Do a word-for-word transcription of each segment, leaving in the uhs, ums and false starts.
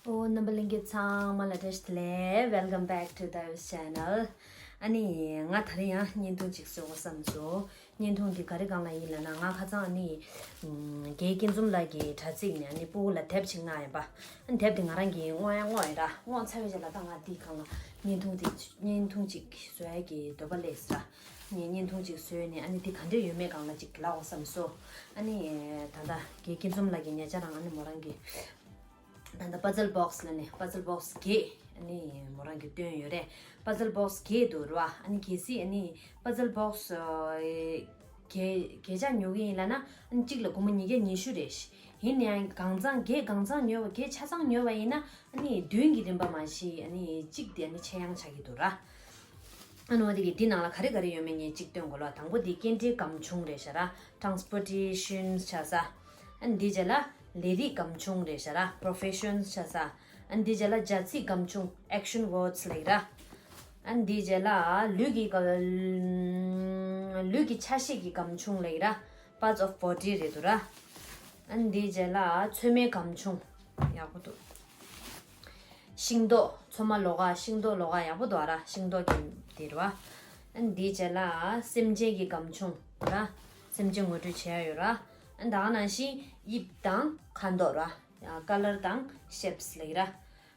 ཨོ། རྣམ་པ་ལྷན་རྒྱས་ཚང་མ་ལ་བཀྲ་ཤིས་བདེ་ལེགས། Welcome back to the channel. ཨ་ནི་ང་དེ་རིང་ཡང་བརྙན་ཐུང་ཅིག་བཟོ་དགོས་བསམ་སོང་། བརྙན་ཐུང་འདི་ག་རེ་སྒང་ལ་ཡིན་ལབ་ན། ང་ཁ་སང་ཨ་ནི་རྒན་སྐྱིད་འཛོམས་ལགས་ཀྱི་དྲ་ཚིགས་ནས་ཨ་ནི་སྤུ་གུ་ལ་དེབ་ཅིག་མངགས་ཡིན་པ། ཨ་ནི་དེབ་དེ་ང་རང་གིས་བསྔོག་ཡང་བསྔོག་ཡིན་ར། བསྔོག་ཚར་བའི་རྗེས་ལ་ད་ང་འདི་སྒང་ལ་བརྙན་ཐུང་དེ་བརྙན་ཐུང་ཅིག་བཟོ་ཡ་གི་འདོད་པ་སླེབས་ར། ངས་བརྙན་ཐུང་ཅིག་བཟོས་ནས་ཨ་ནི་འདི་ག་འདྲས་ཡོད་མེད་སྒང་ལ་ཅིག་ལབ་དགོས་བསམ་སོང་། ཨ་ནི་ད་ལྟ་རྒན་སྐྱིད་འཛོམས་ལགས་ཀྱིས་ཉེ་ཆར་རང་ཨ་ནི་མོ་རང་གི་ད་ལྟ་puzzle box ལབ་ནས་puzzle box་བརྒྱད་ཨ་ནི་མོ་རང་གིས་བཏོན་ཡོད་རེད། puzzle box་བརྒྱད་འདུག་ར། ཨ་ནི་གལ་སྲིད་ཨ་ནི་puzzle box་བརྒྱད་བརྒྱད་ཆ་ཉོ་གི་ཡིན་ལབ་ན། ཨ་ནི་གཅིག་ལ་སྒོར་མོ་ཉིས་བརྒྱ་ཉི་ཤུ་རེད། ཡིན་ནའང་གང་ཚང་བརྒྱད་གང་ཚང་ཉོས་པ་བརྒྱད་ཆ་ཚང་ཉོས་པ་ཡིན་ན་ཨ་ནི་བདུན་གྱི་རིན་པ་མ་གཞི་ཨ་ནི་གཅིག་དེ་ཨ་ནི་ཆད་ཡང་ཆགས་ཀྱི་འདུག་ར། ཨ་ནི་འོ་དེ་གི་འདི་ནང་ལ་ག་རེ་ག་རེ་ཡོད་མེད་ངས་གཅིག་སྟོན་དགོས་ལ། དང་པོ་འདི་སྐྱེལ་འདྲེན་སྒམ་ཆུང་རེད་ཤག་ར། Transportations་ཆགས་ས། ཨ་ནི་འདི་རྗེས་ལ་ལས་རིགས་སྒམ་ཆུང་རེད་ཤག་ར། Professions་ཆགས་ས། ཨ་ནི་འདི་རྗེས་ལ་བྱ་ཚིག་སྒམ་ཆུང་། Action words་ལབ་ཀྱི་ར། ཨ་ནི་འདི་རྗེས་ལ་ལུས་ཀྱི་སྒ་ལུས་ཀྱི་ཆ་ཤས་ཀྱི་སྒམ་ཆུང་ལབ་ཀྱི་ར། Parts of body་རེད་འདུག་ར། ཨ་ནི་འདིའི་རྗེས་ལ་ཚོད་མའི་སྒམ་ཆུང་། ཡག་པོ་འདུག་ཤིང་ཏོག་ཚོད་མ་ལོགས་ཀ་ཤིང་ཏོག་ལོགས་ཀ་ཡག་པོ་འདུག་ཨ་ར། ཤིང་ཏོག་གི་འདི་རེད་བ། ཨ་ནི་འདིའི་རྗེས་ལ་སེམས་ཅན་གྱི་སྒམ་ཆུང་ར། སེམས་ཅན་ངོ་སྤྲོད་བྱེད་ཡ་ཡོད་ར། ཨ་ནི་ད་ག་ནང་བཞིན་དབྱིབས་དང་ཁ་མདོག་ར། Colour་དང་shapes་ལབ་ཀྱི་ར།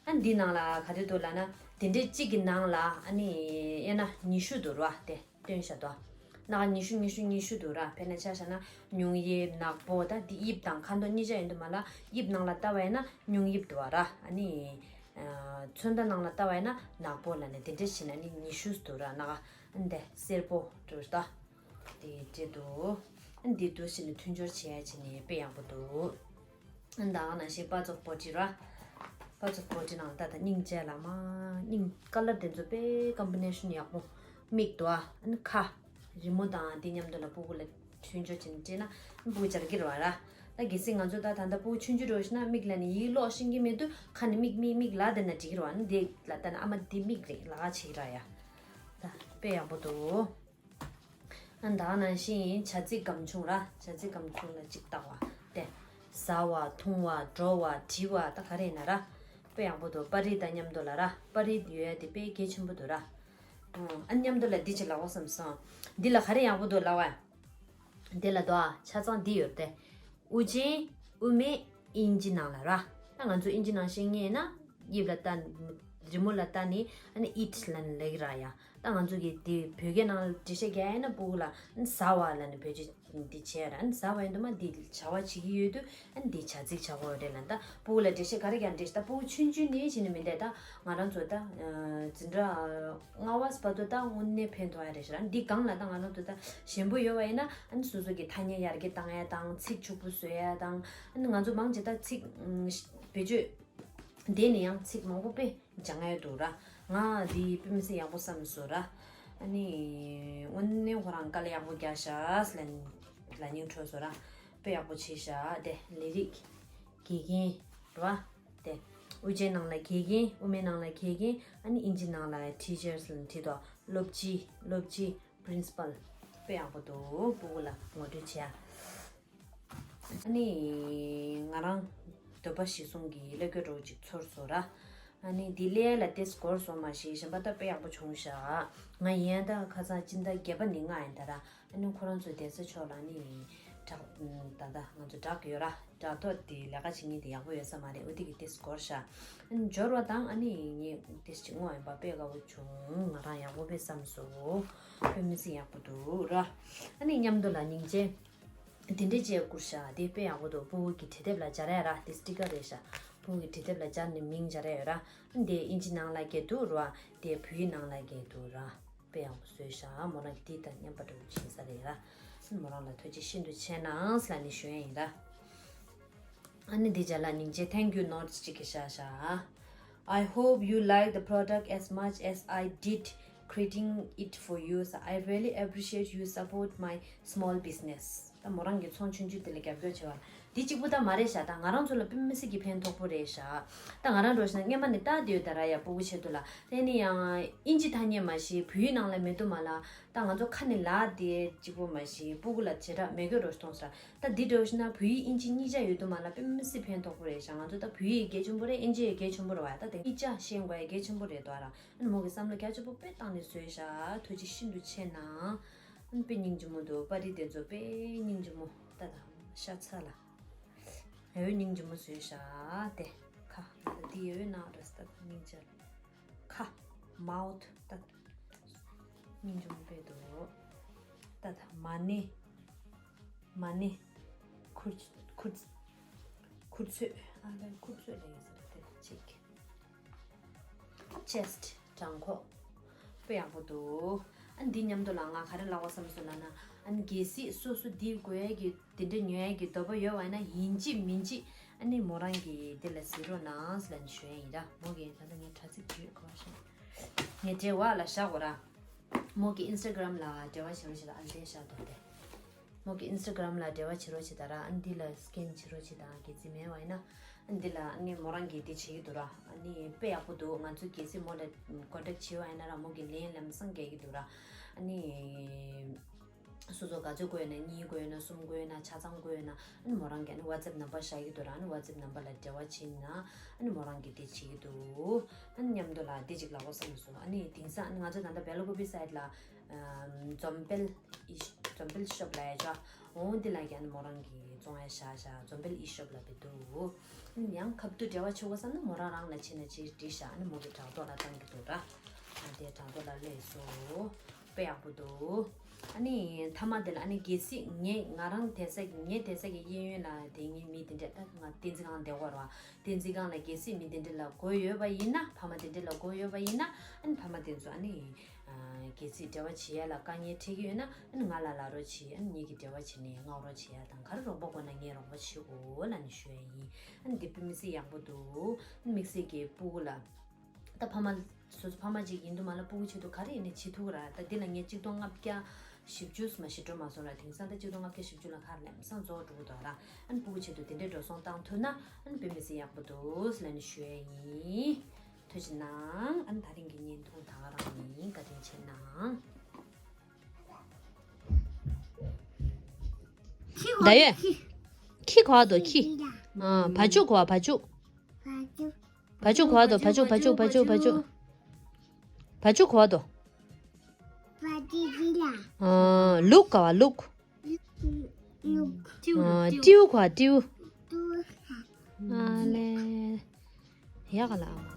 ཨ་ནི་འདི་ནང་ལ་ག་དེ་འདུག་ལབ་ན། དེ་འདྲའི་གཅིག་གི་ནང་ལ་ཨ་ནི་དབྱེ་ན་ཉི་ཤུ་འདུག་ར། དེ་སྟོན་བཞག་འདུག་སྣ་ཁ་ཉི་ཤུ་ཉི་ཤུ་ཉི་ཤུ་འདུག་ར། དཔེར་ན་ཆ་བཞག་ན་སྙུང་དབྱིབས་ནག་པོ། ད་འདི་དབྱིབས་དང་ཁ་མདོག་གཉིས་ཆ་ཡིན་དུས་མ་ལ། དབྱིབས་ནང་ལ་ལྟ་བ་ཡིན་ན་སྙུང་དབྱིབས་འདུག་ར། ཨ་ནི་ཚོན་མདོག་ནང་ལ་ལྟ་བ་ཡིན་ན་ནག་པོ་ལབ་ནས་དེ་འདྲ་བྱས་ན་ཨ་ནི་ཉི་ཤུ་འདུག་ར། སྣ་ཁ་ཨ་ནི་དེ་སེར་པོ་འདུག་ར། དེ་འདྲ་འདུག་ཨ་ནི་འདི་འདུག་བྱས་ནས་མཐུན་སྦྱོར་བྱས་ཡ་བྱས་ནས་དཔེ་ཡག་པོ་འདུག་ཨ་ནི་ད་ག་ནང་བཞིན་parts of body་ར། parts of body་ནང་ད་ལྟ་སྙིང་རྗེ་ལ་མ་སྙིང་colour་དེ་ཚོ་དཔེ་combination་ཡག་པོ། མིག་འདུག་ཨ་ནི་ཁ། རི་མོ་དང་དེ་མཉམ་དུ་ལ་སྤུ་གུ་ལ་མཐུན་སྦྱོར་བྱས་ནས་སྤྲད་ན་སྤུ་གུ་འཇར་གྱི་རེད་བ་ར། ད་གལ་སྲིད་ང་ཚོ་ད་ད་ལྟ་སྤུ་གུ་ཆུང་ཆུང་འདྲ་བོ་ཞིག་ན་མིག་ལ་ནི་ཡིད་ཀློག་ཤེས་ཀྱི་མི་འདུག་ཁ་ནས་མིག་མིག་མིག་ལབ་བསྡད་ན་འགྲིག་གི་རེད་བ། ཨ་ནི་དེ་ལ་ལྟ་ན་ཨ་མ་འདི་མིག་རེད་ལབ་ཀྱི་རེད་ཡ། ད་དཔེ་ཡག་པོ་འདུག་ཨ་ནི་ད་ག་ནང་བཞིན་བྱ་ཚིག་སྒམ་ཆུང་ར། བྱ་ཚིག་སྒམ་ཆུང་ལ་གཅིག་བཏགས་པ་དེ། ཟ་བ། འཐུང་བ། འགྲོ་བ། བྲིས་པ། ད་ག་རེ་ཡིན་ན་ར། དཔེ་ཡག་པོ་འདུག་པར་རིས་དང་མཉམ་དུ་ལ་ར། པར་རིས་ཡོད་ཡ་དེ་དཔེ་གལ་ཆེན་པོ་འདུག་ར། ཨ་ནི་མཉམ་དུ་ལ་འདི་ཅིག་ལབ་དགོས་བསམ་སོང་། འདི་ལ་ག་རེ་ཡག་པོ་འདུག་ལབ་པ། འདི་ལ་འདུག་ཨ། ཆ་ཚང་འདི་ཡོད་དེ། དབུ་ཅན། དབུ་མེད། ཨིན་ཇི་ནང་ལ་ར། ད་ང་ཚོ་ཨིན་ཇི་ནང་ཤེས་མཁན་ཡིན་ན། དབྱིབས་ལ་ལྟ། རི་མོ་ལ་ལྟ་ནས་ཨ་ནི་eat་ལབ་ནས་ལབ་ཀྱི་ར་ཡ། ད་ང་ཚོ་གིས་དེ་བོད་སྐད་ནང་ལ་འགྲེལ་བཤད་རྒྱག་ཡ་ཡིན་ན་སྤུ་གུ་ལ་ཨ་ནི་ཟ་བ་ལབ་ནས་བེད་སྤྱོད་འདི་བྱས་ར། ཨ་ནི་ཟ་བ་ཡིན་དུས་མ་འདི་བྱ་བ་བྱེད་ཀྱི་ཡོད་དུས་ཨ་ནི་འདི་བྱ་ཚིག་བྱ་དགོས་རེད་ལབ། ད་སྤུ་གུ་ལ་འགྲེལ་བཤད་ག་རེ་རྒྱག་འགྲེལ་བཤད། ད་སྤུ་གུ་ཆུང་ཆུང་ནས་བྱས་ནས་མི་འདས། ད་ང་རང་ཚོ་ད་འཛིན་གྲྭ་ལྔ་པ་བར་དུ་ད་དངོས་གནས་ཕན་ཐོགས་ཡ་རེད་ཤག་ར། འདི་སྒང་ལ་ད་ང་རང་ཚོ་ད་ཞན་པོ་ཡོད་པ་ཡིན་ན་ཨ་ནི་སོ་སོ་གི་ཐ་སྙད་ཡར་རྒྱས་བཏང་ཡ་དང་། ཚིག་ཕྱུག་པོ་བཟོ་ཡ་དང་། ཨ་ནི་ང་ཚོ་མང་ཆེ་ད་ཚིག་བེད་སྤྱོད་དེ་ནས་ཡང་ཚིག་མང་པོ་དཔེ་སྦྱང་ཡ་འདུག་ར། ང་འདི་དཔེ་མི་སྲིད་ཡག་པོ་བསམ་སོང་ར། ཨ་ནི་དངོས་གནས་ཁོ་རང་དཀའ་ལས་ཡག་པོ་རྒྱག་ཤག་ཟེར་ལབ་ནས་སྙིང་འདོད་སོང་ར། དཔེ་ཡག་པོ་བྱས་ཤག་དེ་ལས་རིགས་དགེ་རྒན་ར། དེ་དབུ་ཅན་ནང་ལ་དགེ་རྒན། དབུ་མེད་ནང་ལ་དགེ་རྒན། ཨ་ནི་ཨིན་ཇི་ནང་ལ་teachers་ལབ་ནས་བྲིས་འདུག་སློབ་སྤྱི། སློབ་སྤྱི། Principal། དཔེ་ཡག་པོ་འདུག་སྤུ་གུ་ལ་ངོ་སྤྲོད་བྱས་ཡ། ཨ་ནི་ང་རང་འདོད་པ་གཞིར་བཟུང་གི་ཀླད་ཀོར་འདྲ་བོ་ཅིག་ཚོར་སོང་ར། ཨ་ནི་འདི་ཀླད་ལ་ཏོག་ཙམ་འགོར་སོང་མ་གཞི་གཞན་པ་ད་དཔེ་ཡག་པོ་བྱུང་ཤག་ང་ཡིན་ཡང་ད་ཁ་སང་སྤྱི་ཟླ་བརྒྱད་པ་ནས་མངགས་ཡིན་ད་ར། ཨ་ནི་ཁོ་རང་ཚོའི་བསྡད་ས་ཕྱོགས་ལ་ནི་བསྒྲགས། ད་ལྟ་ང་ཚོ་བསྒྲགས་ཀྱི་ཡོད་ར། བསྒྲགས་ཐོག་དེ་ལས་ཀ་བྱེད་མཁན་དེ་ཡག་པོ་ཡོད་ས་མ་རེད། འོ་དེ་གི་ཏོག་ཙམ་འགོར་ཤག་ཨ་ནི་འབྱོར་བ་དང་ཨ་ནི་ངས་ཏོག་ཙམ་བསྔོགས་ཡིན་པ། དཔེ་དགའ་བོ་བྱུང་། ང་རང་ཡག་པོ་དཔེ་བསམ་སོང་། དཔེ་མི་སྲིད་ཡག་པོ་འདུག་ར། ཨ་ནི་མཉམ་དུ་ལ་སྙིང་རྗེ། དེ་འདྲས་བྱས་བསྐུར་ཤག་དེ་དཔེ་ཡག་པོ་འདུག་སྤུ་གུ་གི་བྲིས་དེབ་ལ་སྦྱར་ཡ་ར། དེ་སི་ཊི་ཀར་རེད་ཤག་སྤུ་གུ་གི་བྲིས་དེབ་ལ་སྦྱར་ནས་མིང་སྦྱར་ཡ་ཡོད་ར། ཨ་ནི་དེ་ཨིན་ཇི་ནང་ལ་བསྐྱལ་འདུག་ར། དེ་བོད་ཡིག་ནང་ལ་བསྐྱལ་འདུག་ར། དཔེ་ཡག་པོ་བཟོས་ཤག་མོ་རང་གིས་དེ་དང་མཉམ་པ་འདྲ་བོ་བྱིན་ས་རེད་ར། མོ་རང་ལ་ཐུགས་རྗེ་ཤིན་ཏུ་ཆེ་གནང་ཟེར་ལབ་ནས་ཞུ་ཡ་ཡིན་ར། ཨ་ནི་འདི་རྗེས་ལ་སྙིང་རྗེ། Thank you notes་ཅིག་གི་བཞག་ཤག I hope you like the product as much as I did creating it for you. So I really appreciate you support my small business. ད་མོ་རང་གི་ཚོང་ཆུང་ཆུང་དེ་ལ་རྒྱབ་སྐྱོར་བྱེད་པ་དེ་གཅིག་པུ་ད་མ་རེད་ཤག་ད་ང་རང་ཚོ་ལ་དཔེ་མི་སྲིད་ཀྱི་ཕན་ཐོགས་པོ་རེད་ཤག་ད་ང་རང་འགྲོ་ཤི་ན་སྔན་མ་ནས་ལྟ་དེ་ཡོད་ད་ར་ཡ། སྤུ་གུ་ཆེད་དུ་ལ་དེ་ནི་ཡང་ཨིན་ཇི་ཐ་སྙད་མ་ཤེས། བོད་ཡིག་ནང་ལ་མེད་དུ་མ་ལ། ད་ང་ཚོ་ཁ་ནས་ལ་དེ་གཅིག་པོ་མ་ཤེས། སྤུ་གུ་ལ་བྱེ་བྲག་མེད་དགོས་རོ་གཏོང་ས་ར། ད་འདི་འགྲོ་ཤི་ན་བོད་ཡིག་ཨིན་ཇི་གཉིས་ཆ་ཡོད་དུ་མ་ལ་དཔེ་མི་སྲིད་ཕན་ཐོགས་པོ་རེད་ཤག་ང་ཚོ་ད་བོད་ཡིག་གལ་ཆེན་པོ་རེད། ཨིན་ཇི་ཡི་གལ་ཆེན་པོ་རེད་བ། ད་དེ་གཉིས་ཆ་ཤེས་དགོས་ཡ་གལ་ཆེན་པོ་རེད་དོ་ར། ཨ་ནི་མོ་གི་བསམ་བློ་རྒྱ་ཆེ་པོ་དཔེ་བཏང་ནས་བཟོས་ཤག་ཐུགས་རྗེ་ཤིན་ཏུ་ཆེ་གནང་། ཨ་ནི་དཔེ་སྙིང་རྗེ་མོ་འདུག་པར་རིས་དེ་ཚོ་དཔེ་སྙིང་རྗེ་མོ། ད་ད་ཤ་ཚ་ལ། ཡ་ཡོད་སྙིང་རྗེ་མོ་བཟོས་ཤག་དེ་ཁ་ད་དེ་ཡ་ཡོད་ན་ར་ད་སྙིང་རྗེ་ལ། ཁ་མའོ་ཐི་ད་སྙིང་རྗེ་མོ་དཔེ་འདུག་ད་ད་མ་ཎི། མ་ཎི། ཁུར་ཁུར་ཁུར་ཚོད། ཨ་ལ་ཁུར་ཚོད་ལ་ཡིན་ཟེར་དེ་གཅིག chest བྲང་ཁོག་དཔེ་ཡག་པོ་འདུག་ཨ་འདི་མཉམ་དུ་ལ་ང་ག་རེ་ལབ་དགོས་བསམ་སོང་ལབ་ན། ཨ་ནི་གལ་སྲིད་སོ་སོ་འདི་དགོས་ཡས་ཀྱི་དེ་འདྲ་ཉོ་ཡས་ཀྱི་འདོད་པ་ཡོད་པ་ཡིན་ན་ཡིན་གཅིག་མིན་གཅིག་ཨ་ནི་མོ་རང་གི་འདི་ལ་གཟིགས་རོགས་གནང་ཟེར་ལབ་ནས་ཞུ་ཡས་ཡིན་ར། མོ་གིས་ད་ལྟ་ངའི་དྲ་ཚིགས་བརྒྱུད་གོ་བ་ཤེས། ངས་འབྲེལ་བ་ལ་བཞག་གོ་ར། མོ་གི་ཨིན་སི་ཊ་གྷ་རམ་ལ་འབྲེལ་བ་བྱེད་རོགས་བྱེད་དང་། ཨ་འདི་བཞག་དོ་དེ། མོ་གི་ཨིན་སི་ཊ་གྷ་རམ་ལ་འབྲེལ་བ་བྱེད་རོགས་བྱེད་དང་ར། ཨ་འདི་ལ་སི་ཀེན་བྱེད་རོགས་བྱེད་དང་། གལ་སྲིད་མེད་པ་ཡིན་ན། ཨ་འདི་ལ་ཨ་ནི་མོ་རང་གིས་འདི་བྱེད་ཀྱི་འདུག་ར། ཨ་ནི་དཔེ་ཡག་པོ་འདུག་ང་ཚོས་གལ་སྲིད་མོ་ལ་ཀོན་ཊེག་བྱེད་པ་ཡིན་ན་ར་མོ་གིས་ལན་ལམ་སང་རྒྱག་གི་འདུག་ར། ཨ་ནི་སོ་སོ་ག་ཚོད་དགོས་ཡོད་ན། གཉིས་དགོས་ཡོད་ན། གསུམ་དགོས་ཡོད་ན། ཆ་ཚང་དགོས་ཡོད་ན། ཨ་ནི་མོ་རང་གིས་ཨ་ནི་ཝ་ཊི་སེབ་ནམ་བར་བཞག་གི་འདུག་ར། ཨ་ནི་ཝ་ཊི་སེབ་ནམ་བར་ལ་འབྲེལ་བ་བྱེད་ན་ཨ་ནི་མོ་རང་གིས་འདི་བྱེད་ཀྱི་འདུག་ཨ་ནི་མཉམ་དུ་ལ་འདི་གཅིག་ལབ་དགོས་བསམ་སོང་། ཨ་ནི་དེང་སང་ཨ་ནི་ང་ཚོ་ད་ལྟ་བེ་ལ་ཀོ་པི་སའིཌ་ལ་ཨམ་འཛོམས་དཔལ་ཨི་འཛོམས་དཔལ་ཤོབ་ལབ་ཡ་ཅོ། འོང་འདི་ལ་ཀྱང་ཨ་ནི་མོ་རང་གིས་བཙོང་ཡ་བཞག་བཞག་འཛོམས་དཔལ་ཨི་ཤོབ་ལབ་པའི་འདུག་ཨ་ནི་ཡང་ཁབ་ཏུ་འབྲེལ་བ་བྱེད་དགོས་བསམ་ན་མོ་རང་རང་ལ་ཕྱིན་ན་ཅིག་འགྲིག་ཤག་ཨ་ནི་མོ་གི་དྲ་ཐོག་ལ་བཏང་གི་འདུག་ར། ཨ་དེ་དྲ་ཐོག་ལ་སླེབས་སོང་། དཔེ་ཡག་པོ་འདུག་ཨ་ནི་མཐའ་མ་དེ་ལ་ཨ་ནི་གལ་སྲིད་ངས་ང་རང་བསྡད་ས་གི་ངའི་བསྡད་ས་གི་གཡས་གཡོན་ལ་དེ་ངའི་མི་དེ་འདྲ་ད་ང་བསྟན་འཛིན་ཁང་བསྡད་ཡོད་རེད་བ། བསྟན་འཛིན་ཁང་ལ་གལ་སྲིད་མི་དེ་འདྲ་ལ་དགོས་ཡོད་པ་ཡིན་ན། ཕ་མ་དེ་འདྲ་ལ་དགོས་ཡོད་པ་ཡིན་ན། ཨ་ནི་ཕ་མ་དེ་ཚོ་ཨ་ནི་ཨ་གལ་སྲིད་འབྲེལ་བ་བྱེད་ཡ་ལ་དཀའ་ངལ་འཕྲད་ཀྱི་ཡོད་ན། ཨ་ནི་ང་ལ་ལབ་རོགས་བྱེད། ཨ་ནི་ངེད་ཀྱིས་འབྲེལ་བ་བྱས་ནས་མངགས་རོགས་བྱེད་ཡ་དང་། ག་རེ་རོགས་པ་དགོས་ན་ངས་རོགས་པ་བྱེད་དགོས་ལབ་ནས་ཞུ་ཡ་ཡིན། ཨ་ནི་འདི་དཔེ་མི་སྲིད་ཡག་པོ་འདུག་ཨ་ནི་དམིགས་བསལ་གྱི་སྤུ་གུ་ལ། ད་ཕ་མ་སོ་སོ་ཕ་མ་གཅིག་ཡིན་དུས་མ་ལ་སྤུ་གུ་ཆེད་དུ་ག་རེ་ཡིན་ནའི་བྱེད་ཐུབ་ཀྱི་རེད། ད་འདི་ལ་ངས་གཅིག་སྟོང་ལྔ་བརྒྱ་བཞི་བཅུ་མ་ཞིག་འགྲོ་མ་སོང་ར། དེང་སང་ད་གཅིག་སྟོང་ལྔ་བརྒྱ་བཞི་བཅུ་ལ་ག་རེ་ལམ་སང་རྫོགས་འགྲོ་གི་འདུག་ར། ཨ་ནི་སྤུ་གུ་ཆེད་དུ་དེ་འདྲའི་འགྲོ་སོང་བཏང་ཐུབ་ན་ཨ་ནི་དཔེ་མི་སྲིད་ཡག་པོ་འདུག་ཟེར་ལབ་ནས་ཞུ་ཡ་ཡིན། ཐུགས་རྗེ་གནང་། ཨ་ནི་ད་རིང་གི་བརྙན་ཐུང་ད་ག་རང་ཡིན། བཀའ་དྲིན་ཆེ་གནང་། ད་ཡོད། ཁྱི་གོ་བ་དོ་ཁྱི། ཨ་བ་ཕྱུགས་གོ་བ་བ་ཕྱུགས། བ་ཕྱུགས་གོ་བ་དོ། བ་ཕྱུགས་བ་ཕྱུགས་བ་ཕྱུགས་བ་ཕྱུགས། བ་ཕྱུགས་གོ་བ་དོ། ཨ་ལུག་ག་བ་ལུག་ཨ་སྤྲེའུ་གོ་བ་སྤྲེའུ། ཨ་ལེ། ཡག་ག་ལ་ཨ་མ།